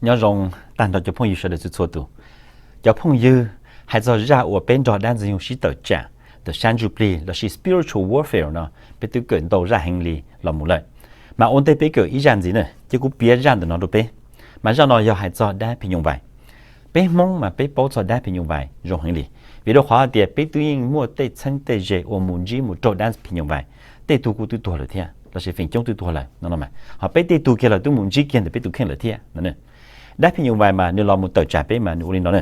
Nyob zoo tag nrho cov phooj ywg sawv daws txhua txhua tus. Cov phooj ywg, hais txog zaj uas peb nrog dab ntxwg nyoog sib tawm tsam ntawm sab ntsuj plig lossis spiritual warfare no, peb twb kawm ntau zaj heev li los mus lawm. Mas ua ntej peb kawm ib zaj ntxiv na, ces kuv piav zaj ntawm no rau peb. Mas zaj no yog hais txog dab phim nyuj vais. Peb Hmoob mas peb paub txog dab phim nyuj vais zoo heev li, vim rau qhov hais tias peb twb yeej muaj tej txheeb tej ze uas mus ntsib mus raug dab phim nyuj vais, tej tug kuj twb tuag lawm thiab lossis feem coob twb tuag lawm no. Ho peb tej tug kiag los twb mus ntsib kiag ntawm peb tus kheej lawm thiab no. Dab phim nyuj vais mas nws los mus tawm tsam peb mas nws ua li no na.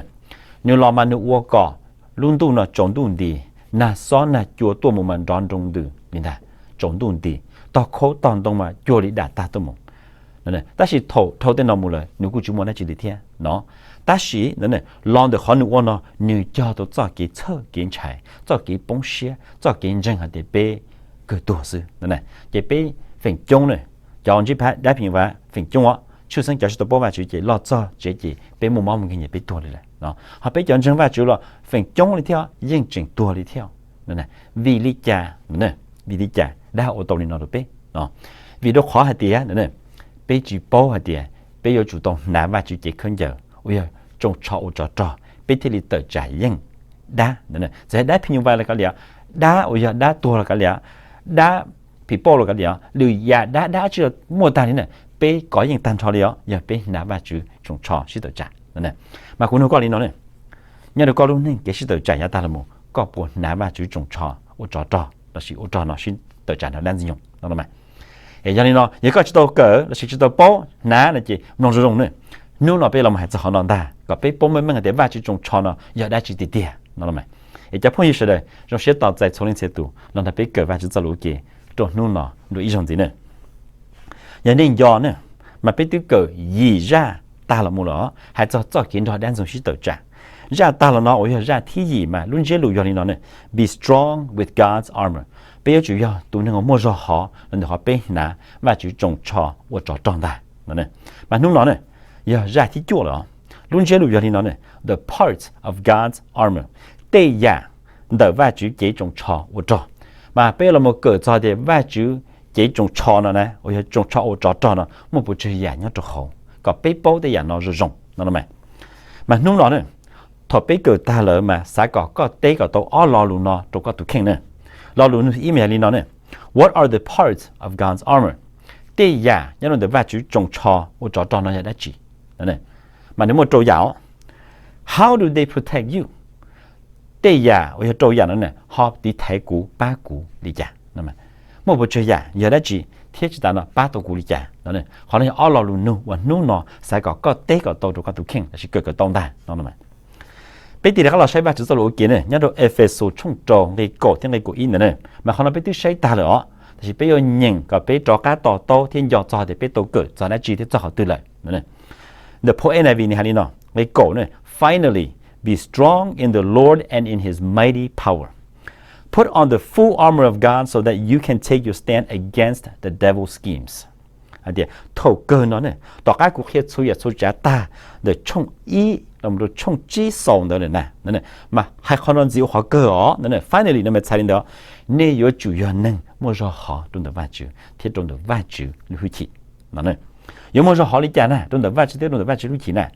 Nws los mas nws ua kom lub ntuj no tsaus ntuj nti, nag xob nag cua tuaj mus mas nrov nroo ntws li ntag, tsaus ntuj nti, tog khaub tog ntoo mas cuag li dam tag tuaj mus. Tab sis thaum dhau tej no mus lawm nws kuj tsis muaj dab tsi li thiab no. Tab sis los ntawm qhov nws ua no nws cog tau txoj kev txhawj kev ntshai, txoj kev poob siab, txoj kev ntseeg hais tias peb kawg tuag xwb. Ces peb feem coob na, cov ntsib dab phim nyuj vais feem coob os, tshwj xeeb cov tsis tau paub Vajtswv ces loj txog tsev ces peb muaj mob muaj nkeeg ces peb tuag li lawm. Ho peb cov ntseeg Vajtswv los feem coob li thiab yeej tseem tuag li thiab. Vim li cas? Vim li cas dab ua tau li no rau peb? Vim rau qhov hais tias peb tsis paub hais tias peb yuav tsum tau hnav Vajtswv cev khaub ncaws uas yog tsoos tsho ua tsov rog peb thiaj li tawm tsam yeej dab. Txawm yog dab phim nyuj vais los kav liam, dab uas yog dab tuag los kav liam, dab phim pauj los kav liam, lwm yam dab dab tsi los muaj tag li na, peb kov yeej tag nrho li os yog peb hnav Vajtswv tsoos tsho sib tawm tsam. Mas kuv nug koj li no ne, nyob rau koj lub neej kev sib tawm tsam yav tag los mus koj puas hnav Vajtswv tsoos tsho ua tsov rog lossis ua rog no sib tawm tsam nrog dab ntxwg nyoog no los mas? Es yog li no yog koj tsis tau kawm lossis tsis tau paub hnav no ces mloog zoo zoo na. Hnub no peb los mus hais txog qhov no ntag kom peb paub meej meej hais tias Vajtswv tsoos tsho no yog dab tsi tiag tiag no los mas. Es cov phooj ywg sawv daws zoo siab tos txais txhua leej txhia tus los nrog peb kawm Vajtswv txoj lus ua ke rau hnub no dua ib zaug ntxiv na. Yog nej nco na, mas peb twb kawm yim zaj tag los mus lawm hais txog txoj kev nrog dab ntxwg nyoog sib tawm tsam. Zaj tag los no uas yog zaj thib yim mas lub ntsiab lus yog li no ne, be strong with God's armor. Peb yuav tsum yog tus neeg uas muaj zog hov los ntawm qhov peb hnav Vajtswv tsoos tsho ua tsov rog ntag. Mas hnub no ne, yog zaj thib cuaj lawm os. Lub ntsiab lus yog li no ne, the parts of God's armor, tej yam ntawm Vajtswv cev tsoos tsho ua rog. Mas peb los mus kawm txog tias Vajtswv cev tsoos tsho no na uas yog tsoos tsho ua tsov rog no muaj pes tsawg yam nyob rau hauv kom peb paub tej yam no zoo zoo no. Mas hnub no ne, thaum peb kawm tag lawm mas xav kom koj teb kom tau ob lo lus no rau koj tus kheej na. Lo lus ib mas yog li no ne, what are the parts of God's armor? Tej yam nyob rau ntawm Vajtswv tsoos tsho ua tsov rog no yog dab tsi? Mas nws muaj rau yam os. How do they protect you? Tej yam uas yog rau yam no ne ho tiv thaiv kuv pab kuv li cas? Muaj pes tsawg yam yog dab tsi thiab tsis tas no pab tau kuv li cas? Qhov no yog ob lo lus nug uas hnub no xav kom koj teb kom tau rau koj tus kheej lossis kawm kom tau ntag no. Peb tig rov qab los saib Vajtswv txoj lus ua ke ne, nyob rau Efexus tshooj rau nqe kaum thiab nqe kaum ib ntawd ne, mas qhov no peb twb saib tag lawm os, tab sis peb yuav nyeem kom peb rov qab to taub thiab nco txog tias peb tau kawm txog dab tsi thiab txog qhov twg lawm. Ntawm phau N I V nws hais li no, nqe kaum ne, finally, be strong in the Lord and in his mighty power. Put on the full armor of God so that you can take your stand against the devil's schemes. Hais tias thaum kawg no ne, tom qab kuv qhia txhua yam txhua tsav tag ntawm tshooj ib los rau tshooj tsib xaus ntawd lawm na, mas hais qhov no ntxiv ua qhov kawg os. Finally no mas txhais li ntawd, nej yuav tsum yog neeg muaj zog hov rau ntawm Vajtswv thiab rau ntawm Vajtswv lub hwj chim. Yuav muaj zog hov li cas na rau ntawm Vajtswv thiab rau ntawm Vajtswv lub hwj chim na?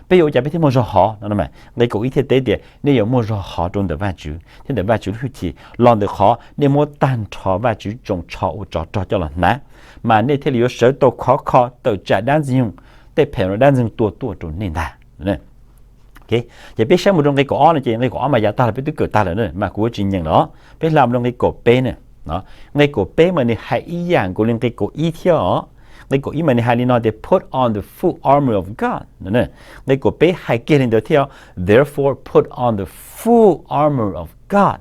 Peb yuav ua cas peb thiaj muaj zog hov no? Nqe kaum ib thiaj teb tias nej yuav muaj zog hov rau ntawm Vajtswv thiab ntawm Vajtswv lub hwj chim los ntawm qhov nej muab tag nrho Vajtswv tsoos tsho ua tsov rog coj los hnav, mas nej thiaj li yuav sawv tau khov kho tawm tsam dab ntxwg nyoog tej phem uas dab ntxwg nyoog tua tuaj rau nej ntag. Ces peb saib mus rau nqe kaum ob no ces nqe kaum ob mas yav tag los peb twb kawm tag lawm na, mas kuv yuav tsis nyeem lawm. Peb hla mus rau nqe kaum peb na. Nqe kaum peb mas nws hais ib yam nkaus li nqe kaum ib thiab os. Nqe kaum ib mas nws hais li no tias put on the full armor of God. Nqe kaum peb hais kiag li ntawd thiab, therefore put on the full armor of God.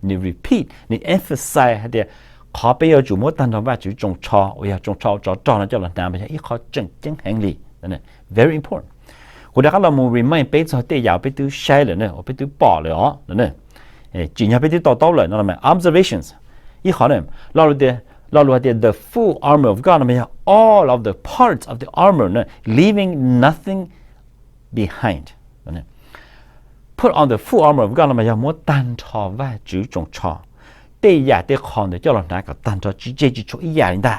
Nws repeat, nws emphasize hais tias qhov peb yuav tsum muab tag nrho Vajtswv tsoos tsho uas yog tsoos tsho ua tsov rog no coj los hnav mas yog ib qho tseem ceeb heev li. Very important. Kuv rov qab los mus remind peb txog tej yam uas peb twb saib lawm na, uas peb twb pom lawm os. Tsim nyog peb twb to taub lawm no, observations. Ib qhov, lo lus hais tias the full armor of God no mas yog all of the parts of the armor na, leaving nothing behind. Put on the full armor of God no mas yog muab tag nrho Vajtswv tsoos tsho, tej yam tej qho ntawd coj los hnav kom tag nrho tsis tseg tsis tshuav ib yam li ntag.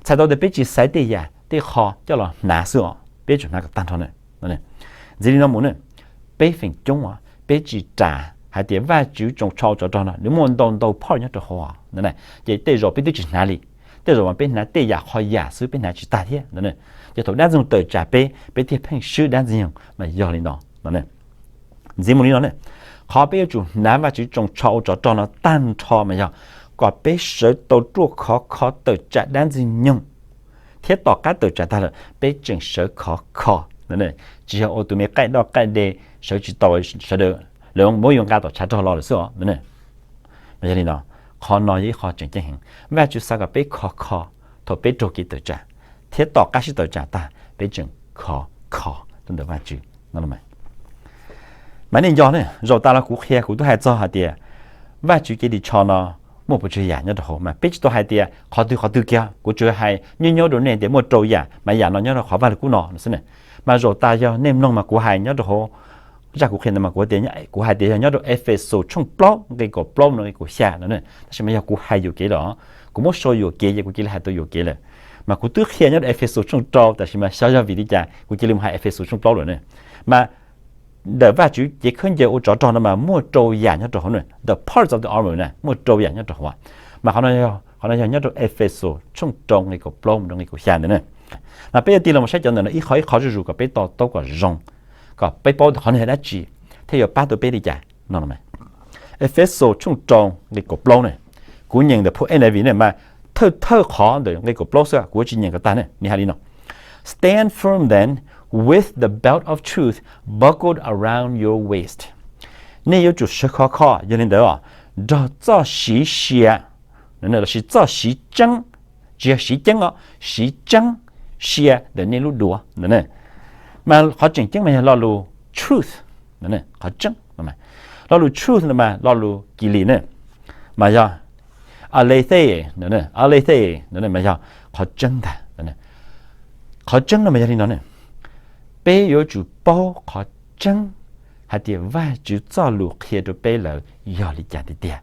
Txhais tau tias peb tsis xaiv tej yam tej qho coj los hnav xwb os. peb tsum hnav kom tag nrho na. Ntxiv li no mus ne, peb feem coob peb tsis ras hais tias Vajtswv tsoos tsho tsov rog no nws muaj ntau ntau part nyob rau hauv no, ces tej zaum peb twb tsis hnav li, tej zaum mas peb hnav tej yam qhov yam xwb peb hnav tsis tag thiab no. Ces thaum dab ntxwg nyoog tawm tsam peb, peb thiaj pheej swb dab ntxwg nyoog mas yog li no no. Ntxiv mus li no ne, qhov peb yuav tsum hnav Vajtswv tsoos tsho ua tsov rog no tag nrho mas yog kom peb sawv tau ruaj khov kho tawm tsam dab ntxwg nyoog, thiab tom qab tawm tsam tag lawm peb tseem sawv khov kho no. Tsis yog ua tus me qaij doj qaij de sawv tsis tau, sawv daws lawv muab yuav nqa tom tshav rog los lawm xwb os no. Mas yog li no, qhov no yog ib qho tseem ceeb heev. Vajtswv xav kom peb khov kho thaum peb raug kev tawm tsam, thiab tom qab sib tawm tsam tag peb tseem khov kho rau ntawm Vajtswv no. Mas nej nco ne, zaum tas los kuv qhia kuv twb hais txog hais tias Vajtswv cev ris tsho no muaj pes tsawg yam nyob rau hauv, mas peb tsis tau hais tias qhov twg qhov twg kiag, kuv tsuas hais nyuaj nyuaj rau nej tias muaj rau yam, mas yam no nyob rau qhov Vaj Lug Kub no no xwb ne. Mas zaum tas yog nej mloog mas kuv hais nyob rau hauv zaj kuv qhia ntawd mas kuv tias, kuv hais tias yog nyob rau Efexus tshooj plaub nqe kaum plaub no nqe kaum xya no, tab sis mas yog kuv hais yuam kev lawm, kuv muab sau yuam kev ces kuv cia li hais tau yuam kev lawm. Mas kuv twb qhia nyob rau Efexus tshooj rau, tab sis mas xyov yog vim li cas kuv cia li mus hais Efexus tshooj plaub lawm ne. Mas ntawm Vajtswv cev khaub ncaws ua tsov rog no mas muaj rau yam nyob rau hauv na, the parts of the armor na muaj rau yam nyob rau hauv. Mas qhov no yog nyob rau Efexus tshooj rau nqe kaum plaub mus rau nqe kaum xya ntawd na. Mas peb yuav tig los mus saib cov ntawm no ib qho ib qho zuj zus kom peb to taub kom zoo, kom peb paub qhov no yog dab tsi thiab yuav pab tau peb li cas no. Efexus tshooj rau nqe kaum plaub ne, kuv nyeem ntawm phau N I V ne mas thawj thawj qhov ntawm nqe kaum plaub xwb, kuv tsis nyeem kom tag ne, nws hais li no: Stand firm then, with the belt of truth buckled around your waist. Nej yuav tsum sawv khov kho, yog li ntawd os, nrog txoj siv sia, lossis txoj siv tseeb, tsis yog siv ceeb os, siv tseeb sia ntawm nej lub duav. Mas qhov tseem ceeb mas yog lo lus truth, qhov tseeb. Lo lus truth no mas lo lus Kilis ne, mas yog aletheia, aletheia mas yog qhov tseeb ntag. Qhov tseeb no mas yog li no ne, peb yuav tsum paub qhov tseeb hais tias Vajtswv txoj lus qhia rau peb lawm yog li cas tiag tiag,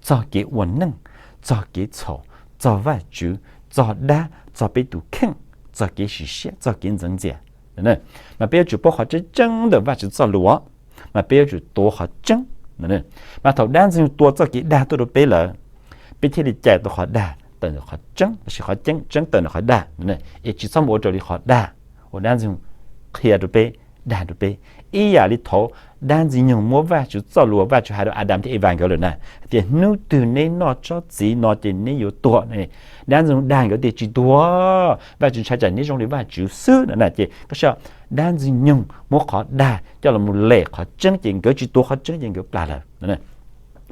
txog kev ua neej, txog kev txhaum, txog Vajtswv, txog dab, txog peb tus kheej, txog kev sim siab, txog kev ntxeev ntxias. Mas peb yuav tsum paub qhov tseeb tseeb ntawm Vajtswv txoj lus, mas peb yuav tsum tuav qhov tseeb. Mas thaum dab ntxwg nyoog tua txoj kev dag tuaj rau peb lawm, peb thiaj li cais tau qhov dag tawm ntawm qhov tseeb, lossis qhov tseeb tawm ntawm qhov dag, es tsis txhob mus ua raws li qhov dag uas dab ntxwg nyoog qhia rau peb, dag rau peb. Ib yam li thaum dab ntxwg nyoog muab Vajtswv txoj lus uas Vajtswv hais rau Adas thiab Evas nkawd lawm na, hais tias hnub twg neb noj tsob txiv no ces neb yuav tuag ne. Dab ntxwg nyoog dag nkawd tias tsis tuag, Vajtswv ntshai tsam neb zoo li Vajtswv xwb no na. Ces koj saib, dab ntxwg nyoog muab qhov dag coj los mus lem qhov tseeb ces nkawd tsis tuav qhov tseeb ces nkawd plam lawm.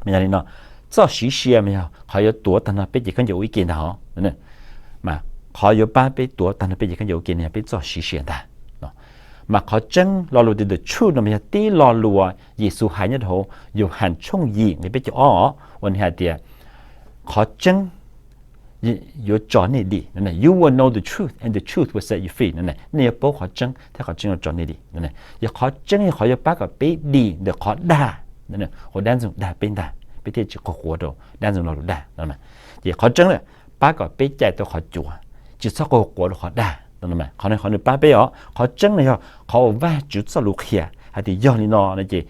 Mas yog li no, txoj siv sia mas yog qhov yuav tuav tag nrho peb cev khaub ncaws ua ib ke ntag os. Mas qhov yuav pab peb tuav tag nrho peb cev khaub ncaws ua ke no yog peb txoj siv sia ntag. Mas qhov tseeb, lo lus tias the truth no mas yog tib lo lus uas Yexus hais nyob rau hauv Yauhas tshooj yim nqe peb caug ob os, uas nws hais tias qhov tseeb yuav tso nej dim. You will know the truth and the truth will set you free. Nej yuav paub qhov tseeb thiab qhov tseeb yuav tso nej dim. Yog qhov tseeb yog qhov yuav pab kom peb dim ntawm qhov dag uas dab ntxwg nyoog dag peb ntag, peb thiaj tsis quaj quav rau dab ntxwg nyoog lo lus dag. Ces qhov tseeb na pab kom peb cais tau qhov cuav, tsis txhob quaj quav rau qhov dag. Qhov no qhov nws pab peb os. Qhov tseeb no yog qhov uas Vajtswv txoj lus qhia hais tias yog li no no ces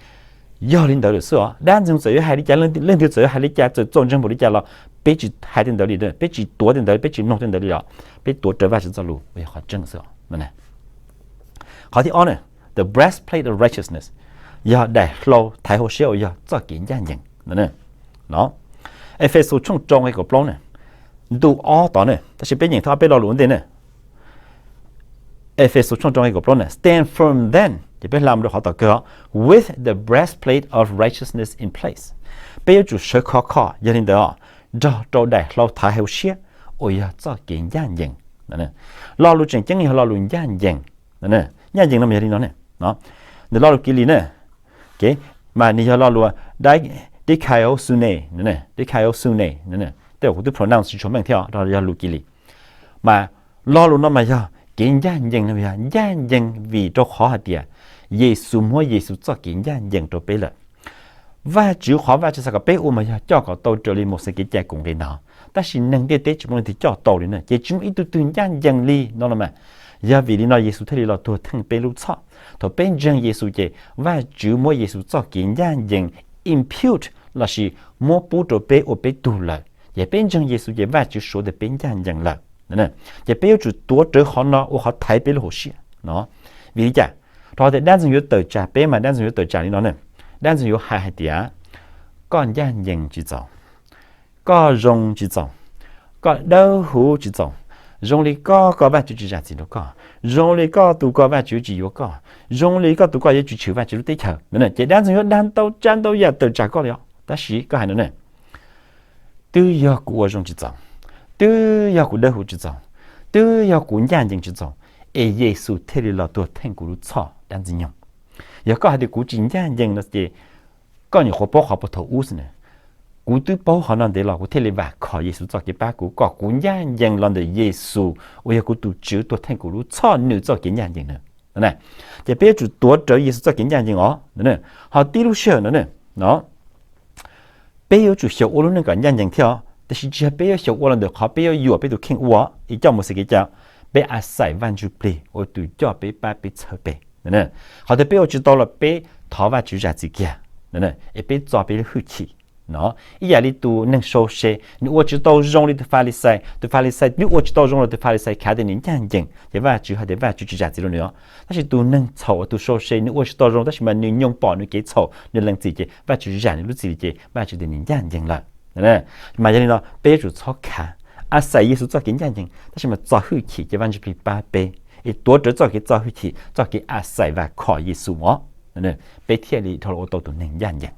yog li ntawd lawm xwb os. Dab ntxwg nyoog txawm yuav hais li cas, leej twg txawm yuav hais li cas, txawm txaus ntseeg npaum li cas los peb tsis hais tej ntawd li, peb tsis tuav tej ntawd li, peb tsis mloog tej ntawd li os. Peb tuav raws Vajtswv txoj lus uas yog qhov tseeb xwb os. Qhov thib ob na, the breastplate of righteousness, yog daim hlau thaiv hauv siab uas yog txoj kev ncaj ncees no. Efexus tshooj rau nqe kaum plaub na, ntu ob tod na, tab sis peb nyeem thawj ob peb lo lus ua ntej na. Efexus tshooj rau nqe kaum plaub na, stand firm then, ces peb hla mus rau qhov tom kawg os, with the breastplate of righteousness in place. Peb yuav tsum sawv khov kho, yog li ntawd os, nrog rau daim hlau thaiv hauv siab uas yog txoj kev ncaj ncees. Lo lus tseem ceeb yog lo lus ncaj ncees. Ncaj ncees no mas yog li no ne, nws lo lus Kilis na, mas nws yog lo lus dikaiosune, dikaiosune, tej zaum kuv twb pronounce tsis tshua meej thiab, yog lus Kilis. Mas lo lus no mas yog kev ncaj ncees no mas yog ncaj ncees vim rau qhov hais tias Yexus muab Yexus txoj kev ncaj ncees rau peb lawm. Vajtswv, qhov Vajtswv xav kom peb ua mas yog coj kom tau raws li Mauxes kev cai kaum nqe ntag, tab sis neeg ntiaj teb tsis muaj leej twg coj tau li na, ces tsis muaj ib tug twg ncaj ncees li no los mas. Yog vim li no Yexus thiaj li los tuag theej peb lub txhoj. Thaum peb ntseeg Yexus ces Vajtswv muab Yexus txoj kev ncaj ncees impute lossis muab pub rau peb ua peb tug lawm. Ces peb ntseeg Yexus ces Vajtswv suav tias peb ncaj ncees lawm. Ces peb yuav tsum tuav rawv qhov no ua qhov thaiv peb lub hauv siab no. Vim li cas? Rau qhov tias dab ntxwg yuav tawm tsam peb mas dab ntxwg yuav tawm tsam li no ne. Dab ntxwg yuav hais hais tias, koj ncaj ncees tsis txaus, koj zoo tsis txaus, koj dawb huv tsis txaus, zoo li koj, koj Vajtswv tsis zam txim rau koj, zoo li koj tus koj Vajtswv tsis yuav koj, zoo li koj tus koj yuav tsis tshwm Vajtswv lub teb chaws. Ces dab ntxwg yuav dag ntau tsav ntau yam tawm tsam koj li os. Tab sis koj hais no ne, twb yog kuv ua zoo tsis txaus, twb yog kuv dawb huv tsis txaus, twb yog kuv ncaj ncees tsis txaus, es Yexus thiaj li los tuag theej kuv lub txhoj dab ntxwg nyoog. Yog koj hais tias kuv tsis ncaj ncees no ces koj nyuam qhuav paub qhov puag thaum ub xwb ne. Kuv twb paub qhov no ntev los kuv thiaj li vam khom Yexus txoj kev pab kuv kom kuv ncaj ncees los ntawm Yexus uas yog kuv tus Tswv tuag theej kuv lub txhoj nws txoj kev ncaj ncees na. Ces peb yuav tsum tuav rawv Yexus txoj kev ncaj ncees os. Ho tib lub sij hawm no ne, no peb yuav tsum xyaum ua lub neej kom ncaj ncees thiab os, tiam sis tsis yog peb yuav xyaum ua los ntawm qhov peb yuav yuam peb tus kheej ua ib coj mus xwm kev cai. Peb a xais Vaj Ntsuj Plig ua tus coj peb pab peb txhawb peb. Qhov tias peb ua tsis tau los peb thov Vajtswv zam txim kiag, es peb txo peb lub hwj chim no. Ib yam li tus neeg sau se, nws ua tsis tau zoo li tus Falixais, tus Falixais twb ua tsis tau zoo los tus Falixais khav tias nws ncaj ncees ces Vajtswv hais tias Vajtswv tsis zam txim rau nws os. Tab sis tus neeg txhaum uas tus sau se nws ua tsis tau zoo tab sis mas nws nyoo pom nws kev txhaum nws lees txim ces Vajtswv zam nws lub txim li ces Vajtswv tias nws ncaj ncees lawm. Mas yog li no peb yuav tsum txhob khav, a xais Yexus txoj kev ncaj ncees tab sis mas txo hwj chim ces Vaj Ntsuj Plig pab peb, es tuav rawv txoj kev txo hwj chim, txoj kev a xais vam khom Yexus os, peb thiaj li dhau los ua tau tus neeg ncaj ncees.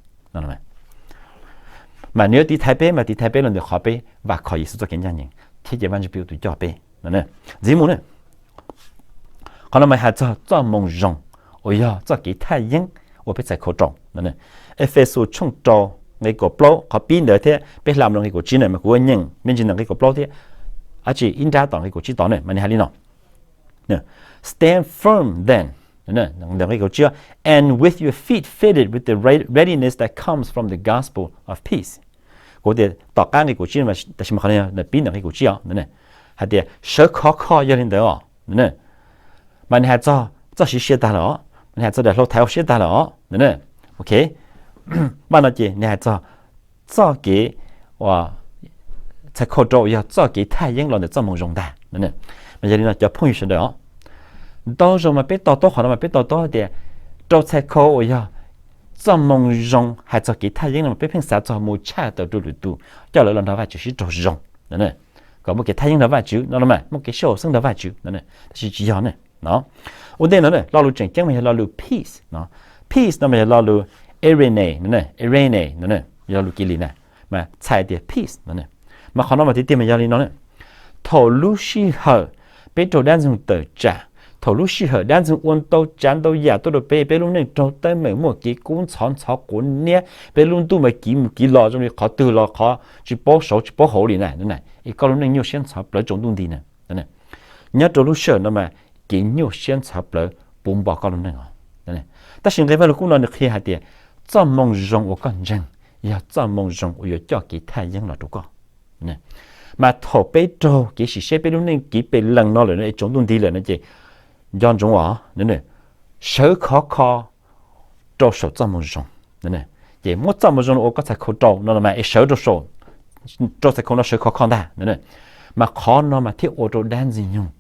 Mas nws yuav tiv thaiv peb mas tiv thaiv peb los ntawm qhov peb vam khom Yexus txoj kev ncaj ncees thiab ces Vaj Ntsuj Plig ua tus coj peb. Ntxiv mus ne, qhov no mas hais txog txoj moo zoo uas yog txoj kev thaj yeeb uas peb txhais khau rau. Efexus tshooj rau nqe kaum plaub qhov pib ntawd thiab peb hla mus rau nqe kaum tsib na mas kuv ua nyeem me ntsis ntawm nqe kaum plaub thiab, ab tsi ib nrab tom nqe kaum tsib tod ne mas nws hais li no, Stand firm then, ntawm nqe kaum tsib, and with your feet fitted with the readiness that comes from the gospel of peace. Kuv tias tom qab nqe kaum tsib, tab sis mas qhov no pib ntawm nqe kaum tsib os, hais tias sawv khov kho yog li ntawd os. Mas nws hais txog txoj siv siab tag lawm os, nws hais txog daim hlau thaiv hauv siab tag lawm os. Ok, mas no ces nws hais txog txoj kev uas txhais khau rau uas yog txoj kev thaj yeeb los ntawm txoj moo zoo ntag. Mas yog li no cov phooj ywg sawv daws os, ntau zaus mas peb to taub qhov no mas peb to taub tias rau txhais khau uas yog txoj moo zoo hais txog kev thaj yeeb no mas peb pheej xav txog mus tshaj tawm rau lwm tus, coj lawv los nrog Vajtswv sib raug zoo, kom muaj kev thaj yeeb nrog Vajtswv no los mas muaj kev sib haum xeeb nrog Vajtswv, tab sis tsis yog ne. No, ua ntej no lo lus tseem ceeb mas yog lo lus peace no. Peace no mas yog lo lus eirene, eirene no, yog lo lus Kilis na, mas txhais tias peace no. Mas qhov no mas tiag tiag mas yog li no na, thaum lub sij hawm peb raug dab ntxwg tawm tsam, thaum lub sij hawm dab ntxwg ua ntau tsav ntau yam tuaj rau peb, peb lub neej raug teeb meem muaj kev kub ntxhov ntxhov quav niab, peb lub ntuj mas kiv mus kiv los zoo li qhov twg los qhov tsis paub saud tsis paub hauv li na, es koj lub neej nyuaj siab ntxhov plawv tsaus ntuj nti na. Nyob rau lub sij hawm no mas kev nyuaj siab ntxhov plawv puv npo koj lub neej os. Tab sis nqe Vaj Lug Kub no nws qhia hais tias txoj moo zoo uas koj ntseeg yog txoj moo zoo uas yuav coj kev thaj yeeb los rau koj. Mas thaum peb raug kev sim siab peb lub neej kiv pes lees no lawm es tsaus ntuj nti lawm no ces nco ntsoov os, sawv khov kho rau saum txoj moo zoo. Ces muab txoj moo zoo no ua koj txhais khau rau no los mas es sawv rau saum, rau txhais khau no sawv khov kho ntag. Mas qhov no mas thiaj ua rau dab ntxwg nyoog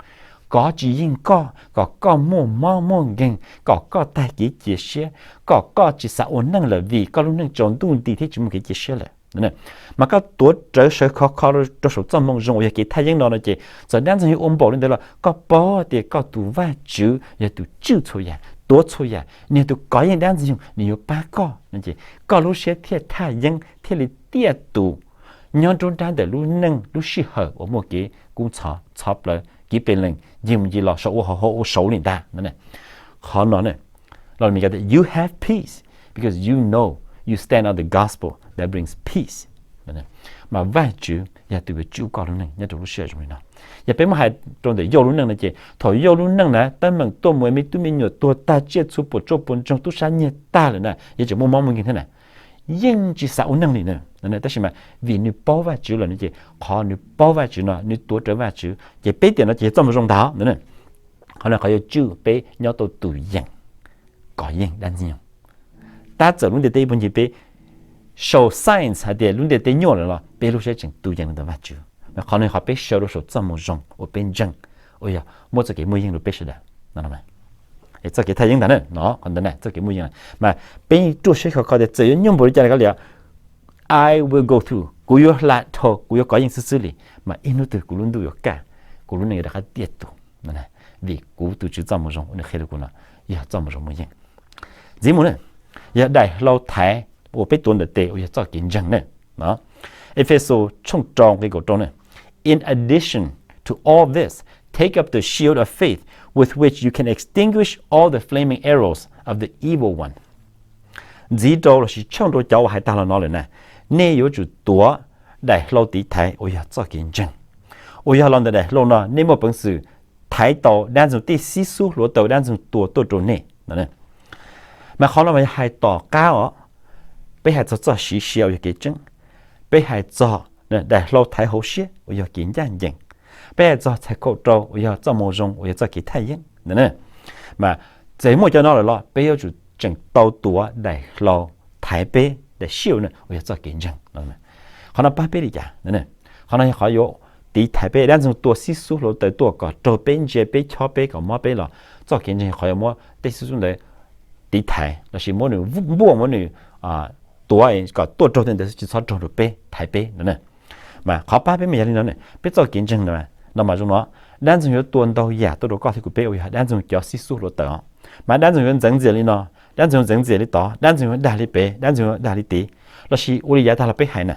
kov tsis yeej koj, kom koj muaj mob muaj nkeeg, kom koj tag kev cia siab, kom koj tsis xav ua neej lawm vim koj lub neej tsaus ntuj nti thiab tsis muaj kev cia siab lawm. Mas koj tuav rawv sawv khov kho rau saum txoj moo zoo uas yog kev thaj yeeb no no ces txawm dab ntxwg nyoog ua npaum li ntawd los koj paub tias koj tus Vajtswv yog tus tswj txhua yam, tuav txhua yam, nws yog tus kov yeej dab ntxwg nyoog, nws yuav pab koj no ces koj lub siab thiaj thaj yeeb thiaj li tiaj tus nyob nruab nrab ntawm lub neej lub sij hawm uas muaj kev kub ntxhov, ntxhov plawv, kiv pes lees, ncig mus ncig los saum ua hauv hauv ua saud li ntag. Qhov no, lo Meskas tias you have peace because you know you stand on the gospel that brings peace. Mas Vajtswv yog tus yuav tswj koj lub neej nyob rau lub sij hawm zoo li no. Yog peb muab hais rau ntawm Yauj lub neej no ces thaum Yauj lub neej na teeb meem tuaj mus me tub me nyuam tuag tag, tsiaj txhu puas tsuaj puas ntsoog, tub sab nyiag tag lawm na, yuav tseem muaj mob muaj nkeeg thiab na, yeej tsis xav ua neej li na. Tab sis mas vim nws paub Vajtswv lawm no ces qhov nws paub Vajtswv no nws tuav rawv Vajtswv ces peb tiam no ces yog txoj moo zoo ntag. Qhov no qhov yuav tswj peb nyob tau tus yees, kov yeej dab ntxwg nyoog. Tab txawm lub ntiaj teb ib puag ncig peb sau science hais tias lub ntiaj teb nyuaj lawm los peb lub siab tseem tu yees rau ntawm Vajtswv. Mas qhov no yog qhov peb sau rau saum txoj moo zoo uas peb ntseeg, uas yog muab txoj kev muaj yeej rau peb sawv daws. Txoj kev thaj yeeb ntag na, qhov ntawd na txoj kev muaj yeej. Mas peb ruaj siab khov kho tias txawm yuav nyuaj npaum li cas los kav liam, I will go through, kuv yuav hla dhau, kuv yuav kov yeej xwb xwb li, mas ib hnub twg kuv lub ntuj yuav kaj, kuv lub neej yuav rov qab tiaj tus, vim kuv tus Tswv txoj moo zoo uas nws qhia rau kuv no yog txoj moo zoo muaj yeej. Ntxiv mus na, yog daim hlau thaiv uas peb tuav ntawm tes uas yog txoj kev ntseeg na. Efexus tshooj rau nqe kaum rau na, In addition to all this, take up the shield of faith with which you can extinguish all the flaming arrows of the evil one. Ntxiv rau lossis tshooj rau cov uas hais tag los no lawm na, nej yuav tsum tuav daim hlau tiv thaiv uas yog txoj kev ntseeg, uas yog los ntawm daim hlau no nej muaj peev xwm thaiv tau dab ntxoog tej xib xub hluav taws dab ntxoog tua tuaj rau nej. Mas qhov no mas yog hais tom qab os, peb hais txog txoj siv sia uas yog kev tseeb, peb hais txog daim hlau thaiv hauv siab uas yog kev ncaj ncees, peb hais txog txhais kaum rau uas yog txoj moo zoo uas yog txoj kev thaj yeeb. Mas txawm muaj cov no lawm los peb yuav tsum tseem tau tuav daim hlau thaiv peb, daim shield na uas yog txoj kev ntseeg. Qhov no pab peb li cas? Qhov no yog qhov yuav tiv thaiv peb dab ntxoog tua xib xub hluav taws tuaj kom raug peb, ntsia peb, chob peb, kom mob peb los txoj kev ntseeg yog qhov yuav muab tej xib xub ntawd tiv thaiv lossis muab nws npuaj, muab nws tuav kom tuaj raug tej ntawd xwb tsis txhob raug rau peb, thaiv peb no. Mas qhov pab peb mas yog li no, peb txoj kev ntseeg no mas zoo no, dab ntxoog yuav tua ntau yam tuaj rau koj thiab kuv peb uas yog dab ntxoog cov xib xub hluav taws os. Mas dab ntxoog yuav ntxeev ntxias li no, dab ntxoog yuav ntxeev ntxias li tod, dab ntxoog yuav dag li pem, dab ntxoog yuav dag li tid, lossis ua li yav tag los peb hais na,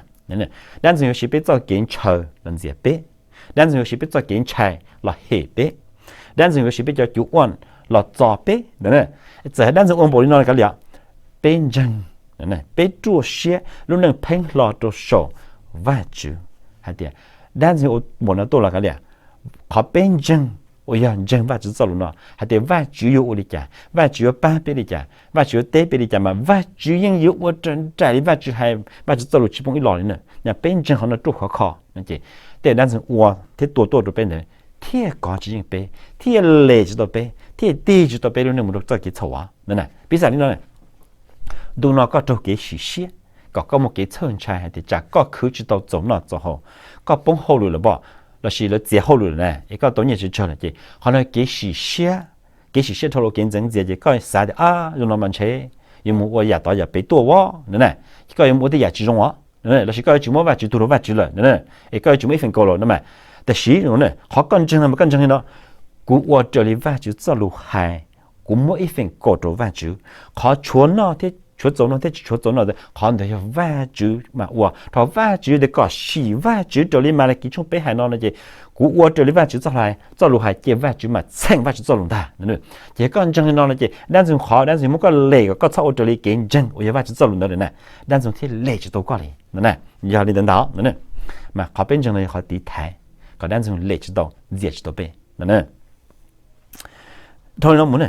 dab ntxoog yuav siv peb txoj kev ntshaw los ntxias peb, dab ntxoog yuav siv peb txoj kev ntshai los hem peb, dab ntxoog yuav siv peb cov cuv uaj los txo peb. Txawm dab ntxoog ua npaum li no kav liam, peb ntseeg, peb ruaj siab lub neej pheej hlo rau saum Vajtswv hais tias dab ntxoog ua npaum no tuaj los kav liam, qhov peb ntseeg uas yog ntseeg Vajtswv txoj lus no hais tias Vajtswv yuav ua li cas, Vajtswv yuav pab peb li cas, Vajtswv yuav teb peb li cas, mas Vajtswv yeej yuav ua raws nraim li Vajtswv hais, Vajtswv txoj lus tsis poob ib los li na. Yog peb ntseeg qhov no ruaj khov kho no ces tej dab ntxoog ua thiab tua tuaj rau peb ntawd thiaj kov tsis yeej peb, thiaj lem tsis tau peb, thiaj tig tsis tau peb lub neej mus rau txoj kev txhaum av no. Piv xam li no, ntu no koj raug kev sim siab kom koj muaj kev txhawj ntshai hais tias tsam koj khwv tsis tau txaus noj txaus haus, koj poob hauj lwm lawm npoj, lossis lawv txiav hauj lwm lawm na es koj tau nyiaj tsis tsawg lawm ces qhov no kev sim siab, kev sim siab dhau los kev ntxeev ntxias ces koj xav tias, a, zoo no mas ntshe yuav mus ua yam tod yam pem tuaj as no na, koj yuav mus ua tej yam tsis zoo os, lossis koj yuav tsis muab Vajtswv tug rau Vajtswv lawm, es koj yuav tsis muaj ib feem kaum lawm no mas. Tab sis qhov koj ntseeg no mas koj ntseeg li no, kuv ua raws li Vajtswv txoj lus hais, kuv muab ib feem kaum rau Vajtswv. Qhov tshuav noj thiab tshuav txaus noj thiab tsis tshuav txaus noj, qhov ntawd yog Vajtswv mas ua. Thaum Vajtswv tias kom sim Vajtswv raws li Malakis tshooj peb hais no no ces kuv ua raws li Vajtswv txoj lus hais, cia Vajtswv mas txheem Vajtswv txoj lus ntag. Ces koj ntseeg li no no ces dab ntxoog qhov dab ntxoog muab koj lem kom koj txhob ua raws li kev ntseeg uas yog Vajtswv txoj lus ntawd lawm na, dab ntxoog thiaj lem tsis tau koj li no na. Yog li ntawd ntag no, mas qhov peb ntseeg no yog qhov tiv thaiv kom dab ntxoog lem tsis tau, ntxias tsis tau peb no. Dhau li no mus na,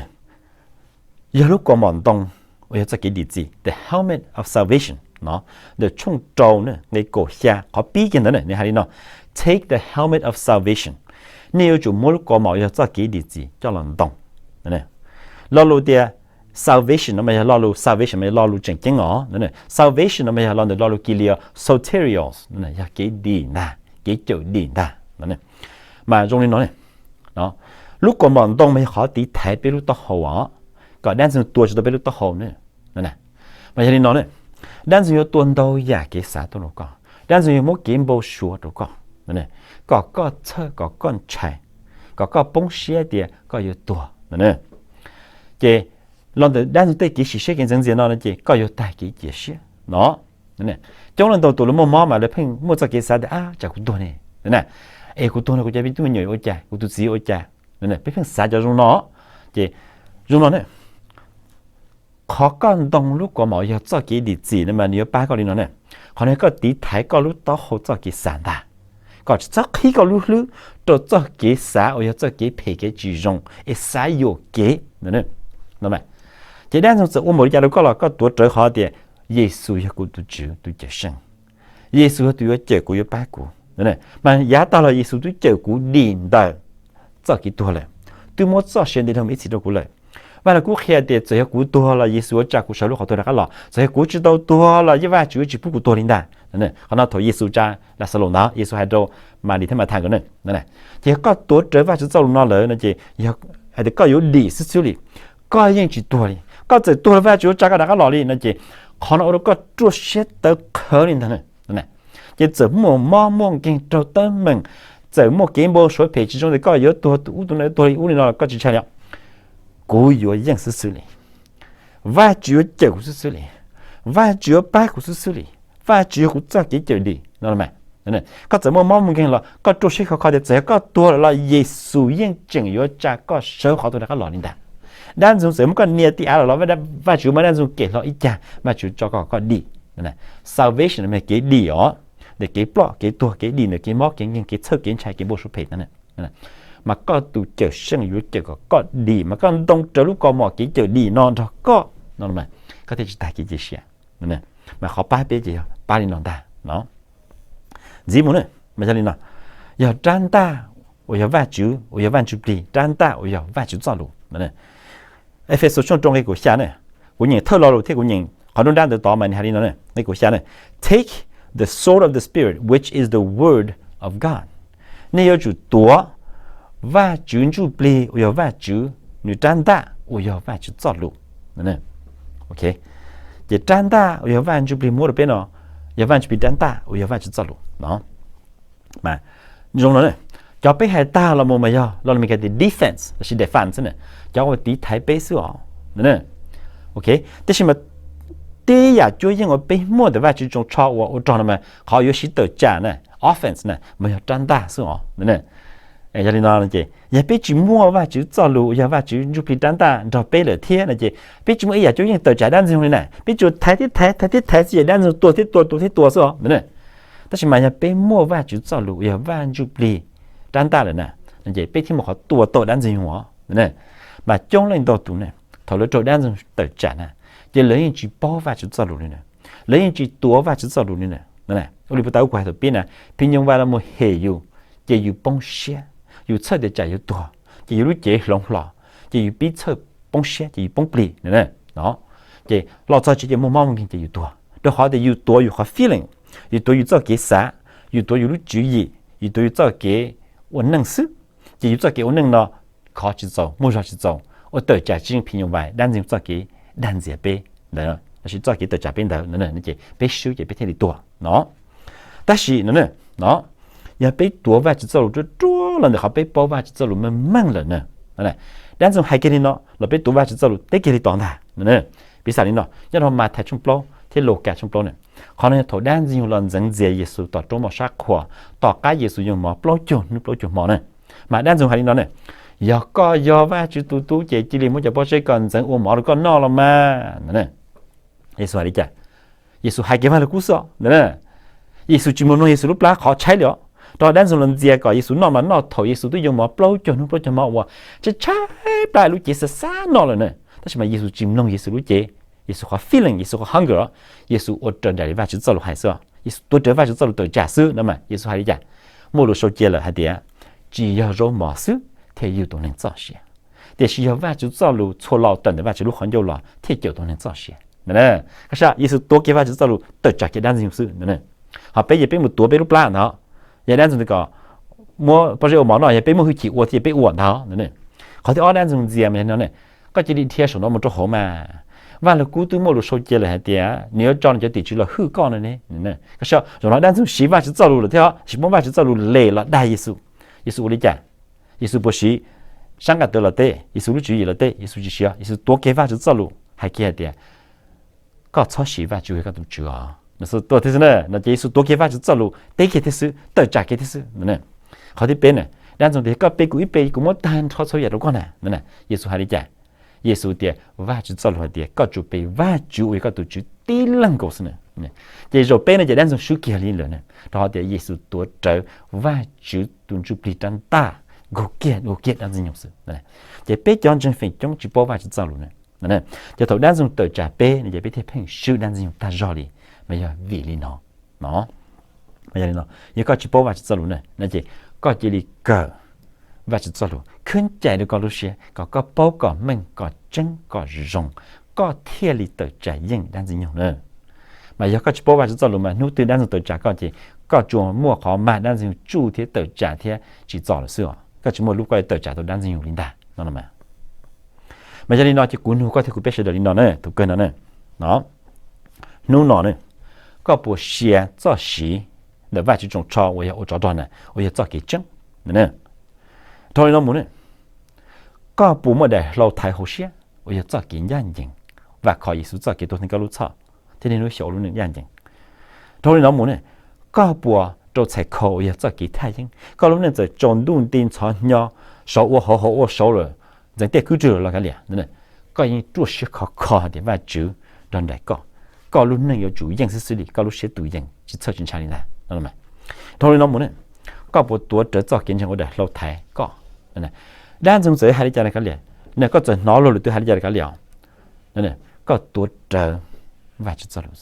yog lub kaus mom ntoo uas yog txoj kev dim txim, the helmet of salvation no, ntawm tshooj rau na nqe kaum xya qhov pib kiag ntawd na nws hais li no, take the helmet of salvation, nej yuav tsum muab lub kaus mom uas yog txoj kev dim txim coj los ntoo. Lo lus tias salvation no mas yog lo lus, salvation mas yog lo lus tseem ceeb os. Salvation no mas yog los ntawm lo lus Kilis soterios, yog kev dim ntag, kev cawm dim ntag. Mas zoo li no, lub kaus mom ntoo mas yog qhov tiv thaiv peb lub taub hau os, kom dab ntxoog tua tsis tau peb lub taub hau na. Mas yog li no, dab ntxoog yuav tua ntau yam kev xav tuaj rau koj, dab ntxoog yuav muab kev npau suav rau koj, kom koj txhawj, kom koj ntshai, kom koj poob siab tias koj yuav tuag. Ces los ntawm dab ntxoog tej kev sim siab kev ntxeev ntxias no no ces koj yuav tag kev cia siab no. Coob leej ntau tus lawv muaj mob mas lawv pheej muaj txoj kev xav tias, a, tsam kuv tuag ne, es kuv tuag no kuv cov me tub me nyuam yuav ua cas, kuv tus txiv yuav ua cas? Peb pheej xav cov zoo no. Ces zoo no ne, qhov koj ntoo lub kaus mom yog txoj kev dim txim no mas nws yuav pab koj li no ne. Qhov no koj tiv thaiv koj lub taub hau txoj kev xav ntag, kom tsis txhob qhib koj lub hlwb rau txoj kev xav uas yog txoj kev phem kev tsis zoo es xav yuam kev. Ces dab ntxoog txawm ua npaum li cas rau koj los koj tuav rawv qhov tias Yexus yog kuv tus Tswv tus Cawmseej, Yexus yog tus yuav cawm kuv yuav pab kuv. Mas yav tag los Yexus twb cawm kuv dim ntawm txoj kev tuag lawm, twb muab txoj sia nti dhau ib txhis rau kuv lawm. Vaj Lug Kub qhia tias txawm yog kuv tuag los Yexus yuav tsa kuv sawv lub qhov tuag rov qab los, txawm yog kuv tsis tau tuag los yeej Vaj Tswv yuav tsis pub kuv tuag li ntag. Qhov no thaum Yexus tsa Laxalus ntawd, Yexus hais rau Malis thiab Mathas nkawd ne, ces yog koj tuav rawv Vaj Tswv txoj lus no lawm no ces hais tias koj yuav dim xwb xwb li, koj yeej tsis tuag li. Koj txawm tuag los Vaj Tswv yuav tsa koj rov qab los li no ces qhov no ua rau koj ruaj siab tawv qhawv li ntag. Ces txawm muaj mob muaj nkeeg raug teeb meem, txawm muaj kev npau suav phem tsis zoo tias koj yuav tuag ub, tus no yuav tuag li ub li no los koj tsis ntshai li. Kuv yuav yeej xwb xwb li. Vaj Tswv yuav cawm kuv xwb xwb li. Vaj Tswv yuav pab kuv xwb xwb li. Vaj Tswv yog kuv txoj kev cawm dim no. Koj txawm muaj mob muaj nkeeg los koj ruaj siab khov kho tias txawm yog koj tuag lawm los Yexus yeej tseem yuav tsa koj sawv qhov tuag rov qab los li ntag. Dab ntxoog txawm muab koj nias tib av lawm los Vaj Tswv muab dab ntxoog kem hlo ib cag, Vaj Tswv tso koj kom koj dim. Salvation mas kev dim os, ntawm kev ploj kev tuag, kev dim ntawm kev mob kev nkeeg, kev txhawj kev ntshai, kev npau suav phem no. Mas koj tus Cawm Seej yuav cawm kom koj dim, mas koj ntoo raws lub kaus mom kev cawm dim no nrog koj no, koj thiaj tsis tag kev cia siab. Mas qhov pab peb ces yog pab li no ntag no. Ntxiv mus ne, mas yog li no, yog rab ntaj uas yog Vaj Tswv, uas yog Vaj Ntsujplig, rab ntaj uas yog Vaj Tswv txoj lus. Efexus tshooj rau nqe kaum xya ne, kuv nyeem thawj lo lus thiab kuv nyeem qhov nruab nrab ntawd tod mas nws hais li no, nqe kaum xya ne, Take the sword of the Spirit, which is the word of God. Nej yuav tsum tuav Vaj Tswv Ntsujplig uas yog Vaj Tswv nws rab ntaj uas yog Vaj Tswv txoj lus. Ces rab ntaj uas yog Vaj Ntsujplig muab rau peb no, yog Vaj Ntsujplig rab ntaj uas yog Vaj Tswv txoj lus no. Mas zoo no, cov peb hais tag los mus mas yog lo lus Meskas tias defense lossis defense ne, cov uas tiv thaiv peb xwb os. Ok, tab sis mas tib yam cuab yeej uas peb muaj ntawm Vaj Tswv tsoos tsho uas ua rog no mas qhov yuav siv tawm tsam na, offense na, mas yog rab ntaj xwb os. Yog li no ces yog peb tsis muaj Vaj Tswv txoj lus uas yog Vaj Tswv Ntsujplig rab ntaj nrog peb lawm thiab no ces peb tsis muaj ib yam cuab yeej tawm tsam dab ntxwg li na, peb tsuas thaiv thiab thaiv, thaiv thiab thaiv xwb ces dab ntxwg tua thiab tua, tua thiab tua xwb os. Tab sis mas yog peb muaj Vaj Tswv txoj lus uas yog Vaj Ntsujplig rab ntaj lawm na, ces peb thiaj muaj qhov tua tau dab ntxwg os. Mas coob leej ntau tus ne, thaum lawv raug dab ntxwg tawm tsam na, ces lawv yeej tsis paub Vaj Tswv txoj lus li na, lawv yeej tsis tuav Vaj Tswv txoj lus li na. Ua li puag ta wb kuv hais thaum pib na, phim nyuj vais los mus hem yus, ces yus poob siab, yus txhawj tias tsam yuav tuag, ces yus lub cev hloov hlo, ces yus pib txhawj poob siab ces yus poob plig no. Ces los txog tsev ces muaj mob muaj nkeeg ces yus tuag, rau qhov tias yus tuav yus qhov feeling, yus tuav yus txoj kev xav, yus tuav yus lub tswv yim, yus tuav yus txoj kev ua neej xwb. Ces yus txoj kev ua neej no khov tsis txaus, muaj zog tsis txaus, ua tawm tsam tsis yeej phim nyuj vais dab ntxwg txoj kev dag ntxias peb ntawd, lossis txoj kev tawm tsam peb ntawd no, ces peb swb ces peb thiaj li tuag no. Tab sis no, no, yog peb tuav Vaj Tswv txoj lus ruaj ruaj los ntawm qhov peb paub Vaj Tswv txoj lus meej meej lawm na, dab ntxwg hais kiag li no los peb tuav Vaj Tswv txoj lus teb kiag li tod ntag. Piv xam li no, nyob rau Mathais tshooj plaub thiab Lukas tshooj plaub na, qhov no yog thaum dab ntxwg los ntxeev ntxias Yexus tom roob moj sab qhua, tom qab Yexus yoo mov plaub caug hnub plaub caug hmo na. Mas dab ntxwg hais li no ne, yog koj yog Vaj Tswv tus tub ces cia li muab cov pob zeb ko ntxeev ua mov rau koj noj los mas. Yexus hais li cas? Yexus hais kiag Vaj Lug Kub xwb os. Yexus tsis mloog Yexus lub plab qhov tshaib li os. Rau dab ntxwg los ntxias kom Yexus noj mas noj thaum Yexus twb yoo mov plaub caug hnub plaub caug hmo uas tshaib tshaib plab lub cev xav xav noj lawm na. Tab sis mas Yexus tsis mloog Yexus lub cev, Yexus qhov feeling, Yexus qhov hunger, Yexus ua raws nraim li Vaj Tswv txoj lus hais xwb. Yexus tuav rawv Vaj Tswv txoj lus tawm tsam xwb no mas Yexus hais li cas? Muaj lus sau cia lawm hais tias, tsis yog zaub mov xwb thiaj yug tus neeg txoj sia, tiam sis yog Vaj Tswv txoj lus txhua lo tawm ntawm Vaj Tswv lub qhov ncauj los thiaj cawm tus neeg txoj sia. Koj saib, Yexus tuav kiag Vaj Tswv txoj lus tawm tsam kiag dab ntxwg xwb. Ho peb ces peb mus tuav peb lub plab ntag, yog dab ntxwg tias kom muab pob zeb ua mov noj, yog peb muaj hwj chim ua thiab peb ua ntag. Qhov thib ob dab ntxwg ntxias mas no ne, koj cia li dhia saum no mus rau hauv mas, Vaj Lug Kub twb muaj lus sau cia lawm hais tias nws yuav tso nws cov tim tswv los hwj koj no ne. Koj saib, zaum no dab ntxwg siv Vaj Tswv txoj lus lawm thiab tsis muab Vaj Tswv txoj lus lem los dag Yexus. Yexus ua li cas? Yexus puas siv sab nqaj tawv los teb, Yexus lub tswv yim los teb? Yexus tsis siv. Yexus tuav kiag Vaj Tswv txoj lus hais kiag hais tias, koj txhob siv Vaj Tswv ua koj tus tswv os. Tuaj thiab xwb na, no ces Yexus tuav kiag Vaj Tswv txoj lus teb kiag thiab xwb, tawm tsam kiag thiab xwb. Qhov thib peb na, dab ntxwg tias koj pe kuv ib pe kuv muab tag nrho txhua yam rau koj na. Yexus hais li cas? Yexus tias Vaj Tswv txoj lus hais tias koj tsuas pe Vaj Tswv uas yog koj tus tswv tib leeg nkaus xwb na. Ces zaum peb no ces dab ntxwg swb kiag li lawm na, rau qhov tias Yexus tuav rawv Vaj Tswv tus ntsuj plig rab ntaj nkaug kiag nkaug kiag dab ntxwg nyoog xwb. Ces peb cov ntseeg feem coob tsis paub Vaj Tswv txoj lus na. Ces thaum dab ntxwg tawm tsam peb no ces peb thiaj pheej swb dab ntxwg nyoog tag zog li, mas yog vim li no. Yog li no, yog koj tsis paub Vaj Tswv txoj lus na no ces koj cia li kawm Vajtswv txoj lus khwb cai rau koj lub siab kom koj paub kom meej kom tseeb kom zoo, koj thiaj li tawm tsam yeej dab Ntxwg Nyoog na. Mas yog koj tsis paub Vajtswv txoj lus mas hnub twg dab Ntxwg Nyoog tawm tsam koj ces koj tsuas muaj qhov mag dab Ntxwg Nyoog tsuj thiab tawm tsam thiab tsis txo lawm xwb os. Koj tsis muaj lub koj tawm tsam tau dab Ntxwg Nyoog li ntag no. Mas yog li no ces kuv nug koj thiab kuv peb sawv daws li no na, tus kawg no na, no, hnub no na, koj puas sia txoj siv ntawm Vajtswv tsoos tsho uas yog ua tsov rog na uas yog txoj kev tseeb? Dhau li no mus na, koj puas muaj daim hlau thaiv hauv siab uas yog txoj kev ncaj ncees, vam khom Yexus txoj kev tuag theej koj lub txhoj thiab niaj hnub xyaum ua lub neej ncaj ncees? Dhau li no mus na, koj puas rau txhais khau uas yog txoj kev thaj yeeb, koj lub neej txawm tsaus ntuj nti ntxhov hnyo, saud ua hauv hauv ua saud lawm, ntxeev tej kwj twg lawm los kav liam, koj yeej ruaj siab khov kho hais tias Vajtswv nrog nraim koj, koj lub neej yuav tsum yeej xwb xwb li, koj lub siab tus yees tsis txhawj tsis ntshai li ntag. Dhau li no mus na, koj puas tuav rawv txoj kev ntseeg ua daim hlau thaiv koj? Dab Ntxwg Nyoog txawm hais li cas los kav liam, koj txawm hnov luag lwm tus hais li cas los kav liam, koj tuav rawv Vajtswv txoj lus.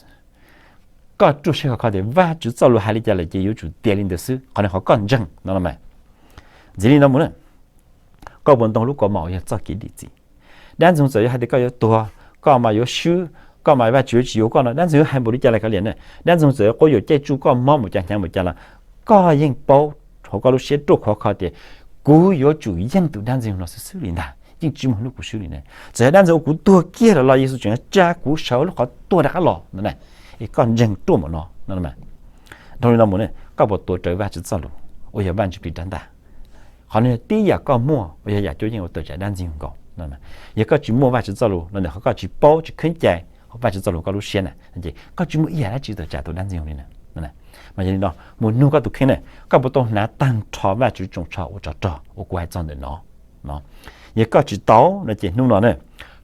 Koj ruaj siab khov kho tias Vajtswv txoj lus hais li cas lawm ces yuav tsum tiav li ntawd xwb, qhov no qhov koj ntseeg no los mas. Ntxiv li no mus na, koj puas ntoo lub kaus mom uas yog txoj kev dim txim? Dab Ntxwg Nyoog txawm yuav hais tias koj yuav tuag, koj mas yuav swb, koj mas Vajtswv yuav tsis yuav koj no, dab Ntxwg Nyoog hais npaum li cas los kav liam na, dab Ntxwg Nyoog txawm yuav quab yuam caij tsuj koj mob mus cas hnyav mus cas los, koj yeej paub hauv koj lub siab ruaj khov kho tias kuv yuav tsum yeej tus dab Ntxwg Nyoog no xwb xwb li ntag, yeej tsis muaj hnub kuv swb li na. Txawm yog dab Ntxwg Nyoog ua kuv tuag kiag lawm los Yexus tseem tsa kuv sawv lub qhov tuag rov qab los no na, es koj ntseeg ruaj npaum no no. Dhau li no mus na, koj puas tuav rawv Vajtswv txoj lus uas yog Vajtswv Plig Rab Ntaj? Qhov no yog tib yam koj muaj uas yog yam cuab yeej uas tawm tsam dab Ntxwg Nyoog nkaus. Yog koj tsis muaj Vajtswv txoj lus no ntawm qhov koj tsis paub tsis khwb cai Vajtswv txoj lus koj lub siab na, ces koj tsis muaj ib yam dab tsi tawm tsam tus dab Ntxwg Nyoog li na. Mas yog li no mus nug koj tus kheej na, koj puas tau hnav tag nrho Vajtswv tsoos tsho ua tsov rog uas kuv hais txog ntawm no? Yog koj tsis tau no ces hnub no na,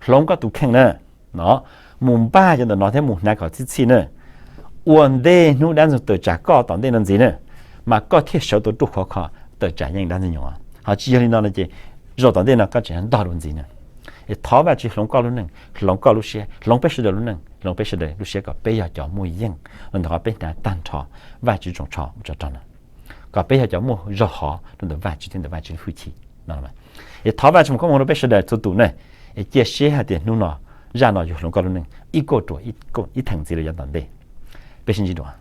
hloov koj tus kheej na, no, mus npaj cov ntawm no thiab mus hnav kom txhij txhij na. Ua ntej hnub dab Ntxwg Nyoog tawm tsam koj tom ntej no ntxiv na, mas koj thiaj sawv tau ruaj khov kho tawm tsam yeej dab Ntxwg Nyoog. Ho tsis yog li no no ces zaum tom ntej no koj tseem ntog dua ntxiv na. Es thov Vajtswv hloov koj lub neej, hloov koj lub siab, hloov peb sawv daws lub neej, hloov peb sawv daws lub siab kom peb yog cov muaj yeej los ntawm qhov peb hnav tag nrho Vajtswv tsoos tsho ua tsov rog na, kom peb yog cov muaj zog hov rau ntawm Vajtswv thiab ntawm Vajtswv hwj chim no. Es thov Vajtswv mus koob hmoov rau peb sawv daws txhua tus ne, es cia siab hais tias hnub no, zaj no yuav hloov koj lub neej ib kauj ruam ib theem ntxiv los yav tom ntej. Peb sib ntsib dua.